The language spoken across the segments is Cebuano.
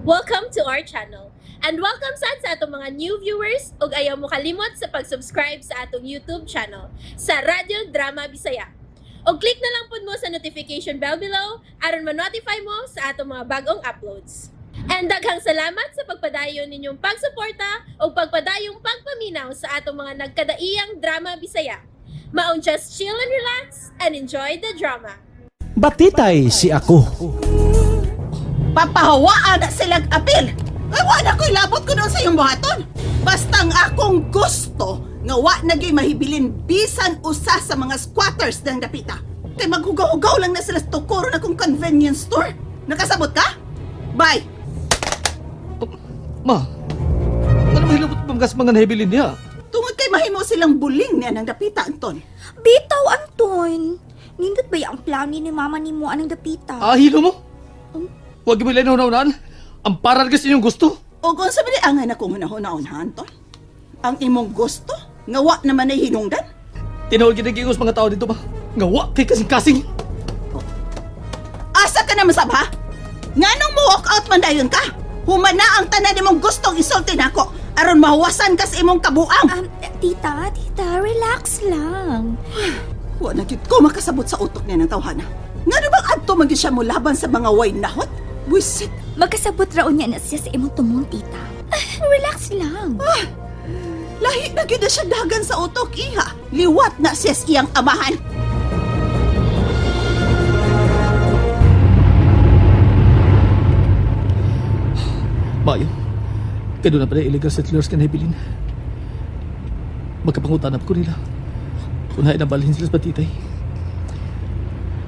Welcome to our channel. And welcome sad sa atong mga new viewers ug ayaw mo kalimot sa pag-subscribe sa atong YouTube channel sa Radyo Drama Bisaya. Og click na lang pud mo sa notification bell below aron ma-notify mo sa atong mga bagong uploads. And daghang salamat sa pagpadayon ninyong pagsuporta ug pagpadayong pagpaminaw sa atong mga nagkadaiyang drama Bisaya. Maong just chill and relax and enjoy the drama. Batitay si ako. Papahawaan na silang apil. Ay, wa na ko'y labot ko doon sa iyong buhaton. Basta ang akong gusto nga wa na gyud mahibilin bisan usa sa mga squatters ng dapita. Kay maghugaw-hugaw lang na sila sa tukoro na kong convenience store. Nakasabot ka? Bye! Ma, ano mahilabot pamgas mga nahibilin niya? Tungod kay mahimo silang buling niya ng dapita, Anton. Bitaw, Anton! Nindot ba ang plano ni mama ni mo anang dapita? Ah, hilo mo? Huwag mo ilan unaan. Ang paral kasi inyong gusto. O kung sa bali angay na kong hunahon ha, Anton? Ang imong gusto? Nga wa naman ay hinungdan? Tinawag ginagigos mga tao dito ba? Nga wa kay kasing-kasing. Asa ka naman sab ha? Nganong mo walk out man dayon ka? Humana ang tanan nimong gustong isulti nako aron mahuwasan ka sa imong kabuang. Tita, tita, relax lang. Wa na gyud ko makasabot sa utok niya ng tawhana. Ngano bang adto man gyud siya molaban sa mga way nahot? Wisit. Magkasabot raon niya na siya sa imong tumong, tita. Ah, relax lang. Lahi na gyud na siya dagan sa utok iha. Liwat na siya sa iyang amahan. Mayo, kaya doon na pala illegal settlers ka nahibilin. Magkapangutanap ko nila. Kung hain nabalhin sila sa batitay.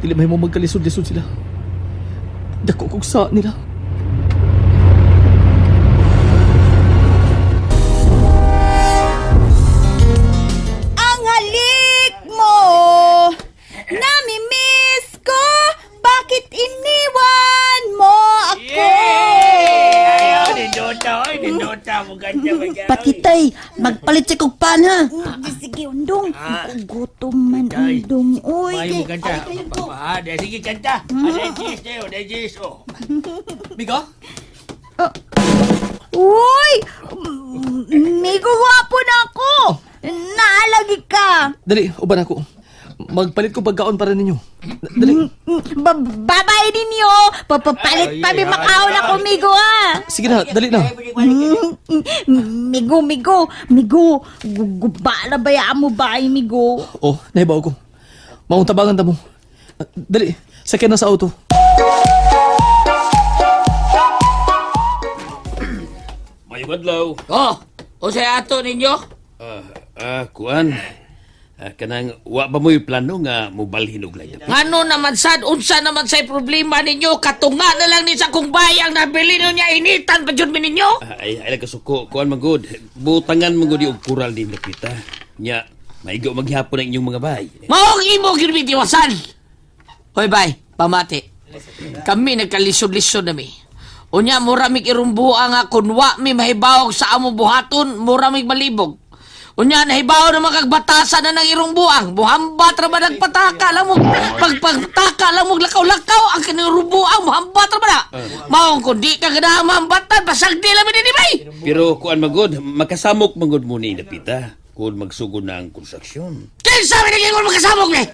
Dili may mo magkalisod-lisod sila. Dako kog sa nila. Ang halik mo, nami-miss ko, bakit iniwan mo ako? Patitay, magpalit siya kog pan ha. Sige, undong. Gutom man, undong. Uy, Ay, mo kanta. Ah, sige kanta. Ah, digest tayo, digest. Oh. Miga? Uy! Migo gwapo na ako! Naalagi ka! Dali, uban ako. Magpalit ko pagkaon para ninyo. Dali. Babay ninyo! Papapalit pa mi makaon ako, Migo, ah! Sige na, dali na. Migo, Migo, Migo, guba na ba mo ba, Migo? Oh, nahibaw ko. Maong tabangan ta mo. Dali, sakyan na sa auto. Mayong adlaw. Oh, unsay ato ninyo? Ah, kuan. Ah, kanang wa ba mo'y plano nga mobalhin og layap? Ngano naman sad, unsa naman say problema ninyo? Katunga na lang ni sa kong bayang nabili niya initan pa jud mi ninyo. Ah, ay ay kasuko kuan man gud. Butangan man gud og kural din kita. Nya, maigo maghapon ang inyong mga bay. Maong imo gyud mi tiwasan. Hoy bay, pamati. Kami nagkalisod-lisod na mi. Unya mura mig irumbuha nga kun wa mi mahibawog sa among buhaton, mura mig malibog. Unya nahibaw na makagbatasan na ng irong buang. Buhambat ra ba nagpataka lang mo. Pagpagtaka lang mo lakaw-lakaw ang kining buang muhambat ra ba na. Maong kun di ka ganahan mahambatan, basag di lang mi dinhi bay. Pero kuan man gud, makasamok man gud mo ni Dapita kung magsugod na ang konstruksyon. Kinsa mi naging makasamok ni?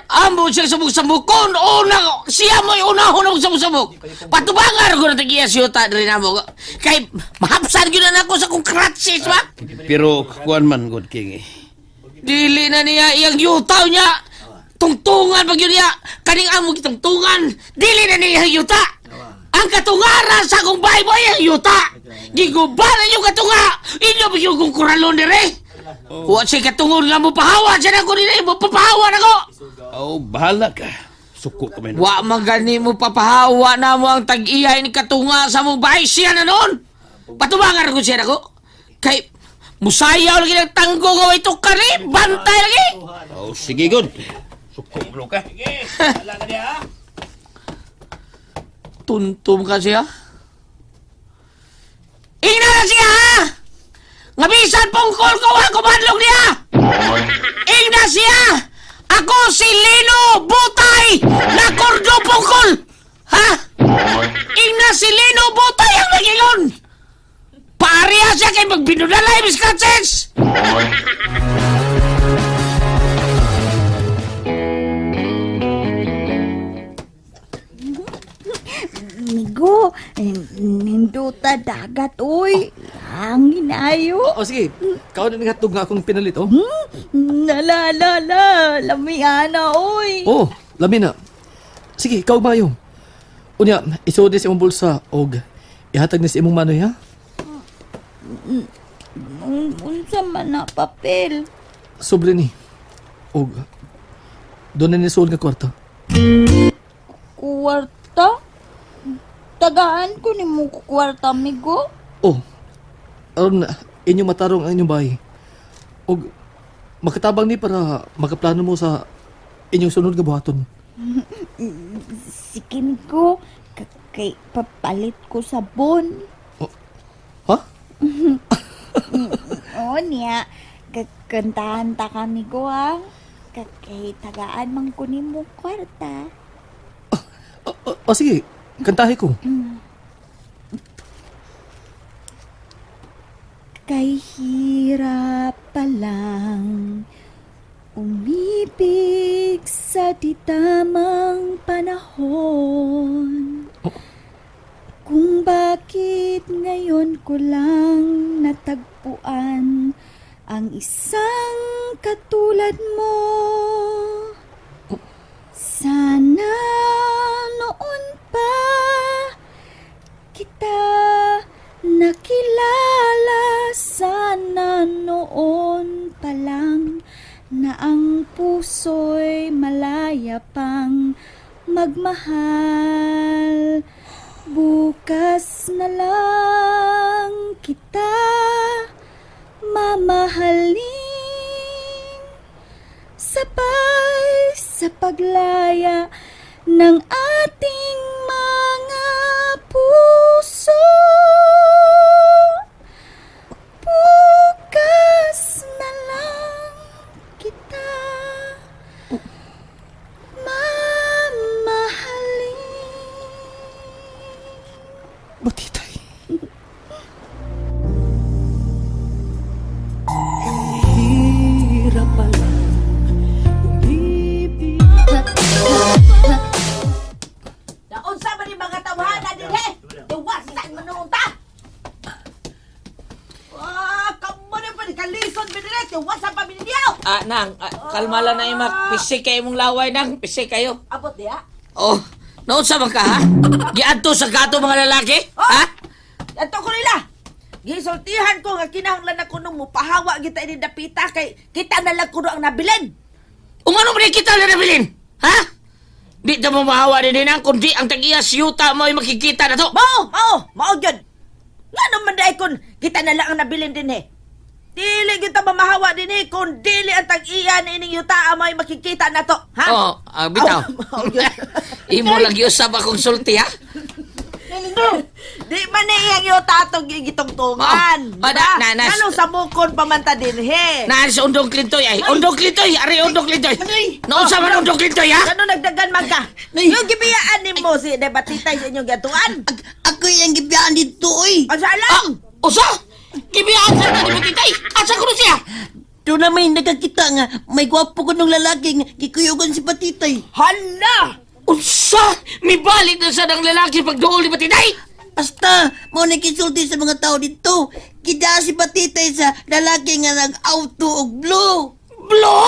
Amo siya sabog-sabog kon una siya mo'y unahon ang sabog-sabog. Patubangan ko na tagiya siyuta diri namo. Kay mahapsan gyud na nako sa kong crutches ba. Pero kuan man gud king eh. Dili na niya iyang yutaw niya. Tungtungan pag yun niya. Kaning amo gitungtungan. Dili na niya iyang yuta. Ang katungara sa akong bahay mo iyang yuta. Giguba na yung katunga. Inyo ba yung kong kuralon dire? Wa siya katungod nga mo pahawa. Siya na ko nila. Mo papahawa na ko. Oh, bahala ka. Suko ka man. Wa man gani mo papahawa na mo ang tag-ihay ni katunga sa mong bahay siya na noon. Patubangan ko siya nako. Kay musayaw lagi ng tanggo nga ito kani, bantay lagi. Oh, sige gud. Suko mo ka. Tuntum ka siya. Ingna na siya ha! Nga bisan pungkol ko wa kumadlok niya! Ingna siya! Ako si Lino Butay na Kordo Pungkol! Ha? Ingna Marcelino Butay ang nagingon! Pareha siya kay magbinudalay, Miss Scratches! Migo, ninduta dagat, uy. Hangin ayo. Oh, sige. Kaon na ning hotdog nga akong pinalit, oh. Nala, la, la. Lami ana, uy. Oh, lami na. Sige, ikaw mayo. Unya, isuod ni sa imong bulsa og ihatag ni sa imong manoy, ha? Unsa man na papel. Sobre ni. Og doon na ni suod nga kwarta. Kwarta? Tagaan ko ni mo kwarta, migo. Oh, aron inyong matarong ang inyong bahay. Og makatabang ni para makaplano mo sa inyong sunod nga buhaton. Sige, migo. Kay papalit ko sabon. Ha? Oo niya. Kakantahan ta kami ko ha. Kay tagaan man ko ni mo kwarta. O, sige, kantahe ko. Kay hirap palang umibig sa di tamang panahon. Kung bakit ngayon ko lang natagpuan ang isang katulad mo. Sana noon pa kita nakilala, sana noon pa lang na ang puso'y malaya pang magmahal. Bukas na lang kita mamahalin, sabay sa paglaya ng ating mga puso. Bukas na lang kita mamahalin. Batitay. Naunsa man ni mga tawhana dinhi? Tuwasan man noon ta. Ah, kamo na pa kalisod binire, tuwasan pa binidyaw. Ah, nang, kalma lang na imak. Pisik kayo mong laway, nang. Pisik kayo. Abot diya. Oh, naunsa man ka, ha? Giadto sa gato mga lalaki? Ha? Ato ko nila. Gisultihan ko nga kinahanglan na kuno mo pahawa kita ini dapita kay kita na lang kuno ang nabilin. Kung ano man kita na nabilin? Ha? Di ta mo mahawa din nang, kundi ang tag-iya siyuta mo ay makikita na to. Mao, mao, mao gyud. Ngano man dai kun kita na lang ang nabilin dinhi. Dili gyud ta mamahawa dinhi kun dili ang tag-iya na ining yuta may makikita na to, ha? Oh, bitaw. Aw, mao gyud. Imo lagi usab akong sulti, ha? Di man na iyang yuta atong gitungtungan. Mao. Ah, na- Nganong sa mukon pa man ta dinhi? Naan sa Undong Clintoy ay. Undong Clintoy, ari Undong Clintoy. Naunsa man Undong Clintoy, ha? Kano nagdagan man ka? Yung gibiyaan nimo si Debatitay sa inyong gatuan. Ako yung gibiyaan dito, oy. Ang Ah, salang! usa! Gibiyaan sa ni Batitay. Asa ko siya? Doon na may nagkakita nga, may gwapo ko nung lalaki nga, gikuyugan si Batitay. Hala! Unsa? Mibalik na sa ng lalaki pagduol ni Batitay? Basta, mo nakisulti sa mga tao dito. Kida si Batitay sa lalaki nga nag-auto og blue. Blo!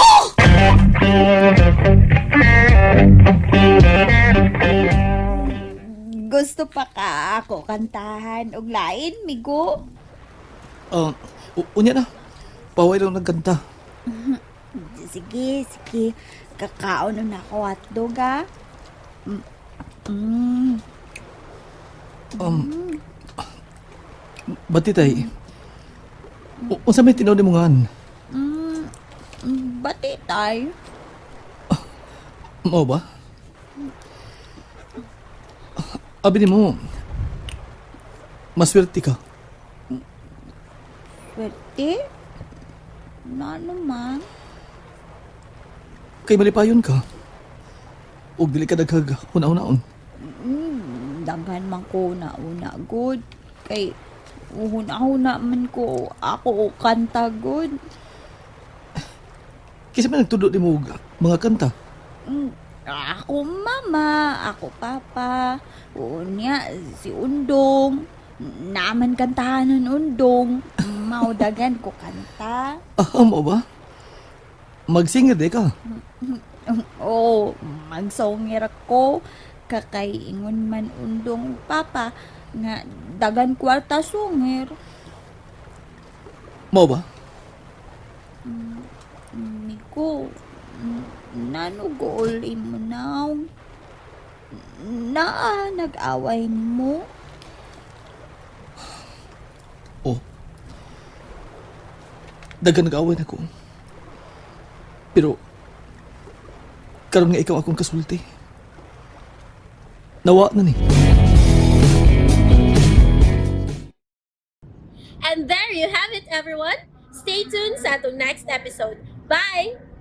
Gusto pa ka ako kantahan og lain, migo. Unya na. Paway lang nagkanta. Sige, sige. Kakaon na ako hotdog, ha? Mm. Batitay. Unsa may tinuod nimo ngan? Batitay. Mao ba? Abi nimo. Maswerte ka. Swerte? Nano man? Kay malipayon ka. Ug dili ka daghag huna-hunaon. Daghan man ko na una good. Kay uhuna-huna man ko ako og kanta good. Kisa man nagtudo nimo og mga kanta. Ako mama, ako papa, unya si Undong. Naaman kantahan ng Undong. Maudagan ko kanta. Ah, mo ba? Magsinger di ka. Oo, magsongir ako. Kakay ingon man Undong papa nga dagan kwarta songir. Mao ba? Miko, nanugool imo naong. Naa, nag-away mo. Oh. Dagan nag-away na ko. Pero karon nga ikaw akong kasulti. Nawa na ni. And there you have it, everyone. Stay tuned sa atong next episode. Bye!